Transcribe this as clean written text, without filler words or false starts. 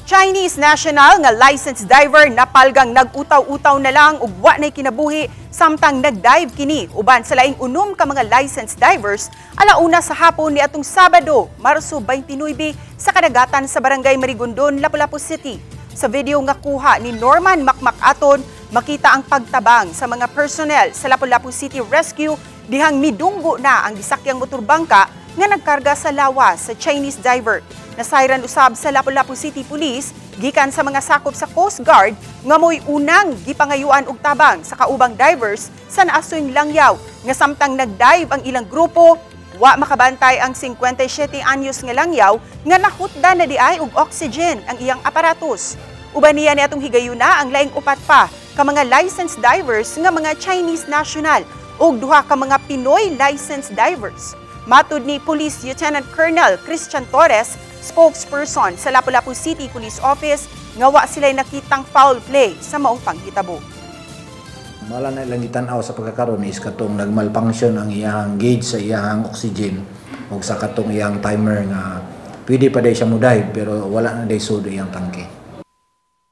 Chinese national nga licensed diver napalgang nag-utaw-utaw na lang ug wa na'y kinabuhi samtang nagdive kini uban sa laing 6 ka mga licensed divers 1:00 sa hapon ni atong Sabado, Marso 29, sa kadagatan sa Barangay Marigondon, Lapu-Lapu City. Sa video nga kuha ni Norman Makmakaton, makita ang pagtabang sa mga personnel sa Lapu-Lapu City Rescue dihang midunggo na ang gisakyang motorbangka nga nagkarga sa lawas sa Chinese diver. Nasayran usab sa Lapu-Lapu City Police gikan sa mga sakop sa Coast Guard nga mo'y unang gipangayuan og tabang sa kaubang divers sa naasoyng langyaw nga samtang nagdive ang ilang grupo, wa makabantay ang 57 anyos nga langyaw nga nahutda na diay og oxygen ang iyang aparatos. Uban niya ni atong higayuna ang laing upat pa ka mga licensed divers nga mga Chinese national ug duha ka mga Pinoy licensed divers. Matud ni Police Lieutenant Colonel Christian Torres, spokesperson sa Lapu-Lapu City Police Office, nga wa sila'y nakitang foul play sa maong panghitabo. Mala na ilang gitan-aw sa pagkakaroon is katong nagmalfunction ang iyang gauge sa iyang oxygen ug sa katong iyang timer nga pwede pa day siya mo dive pero wala na day sud iyang tangke.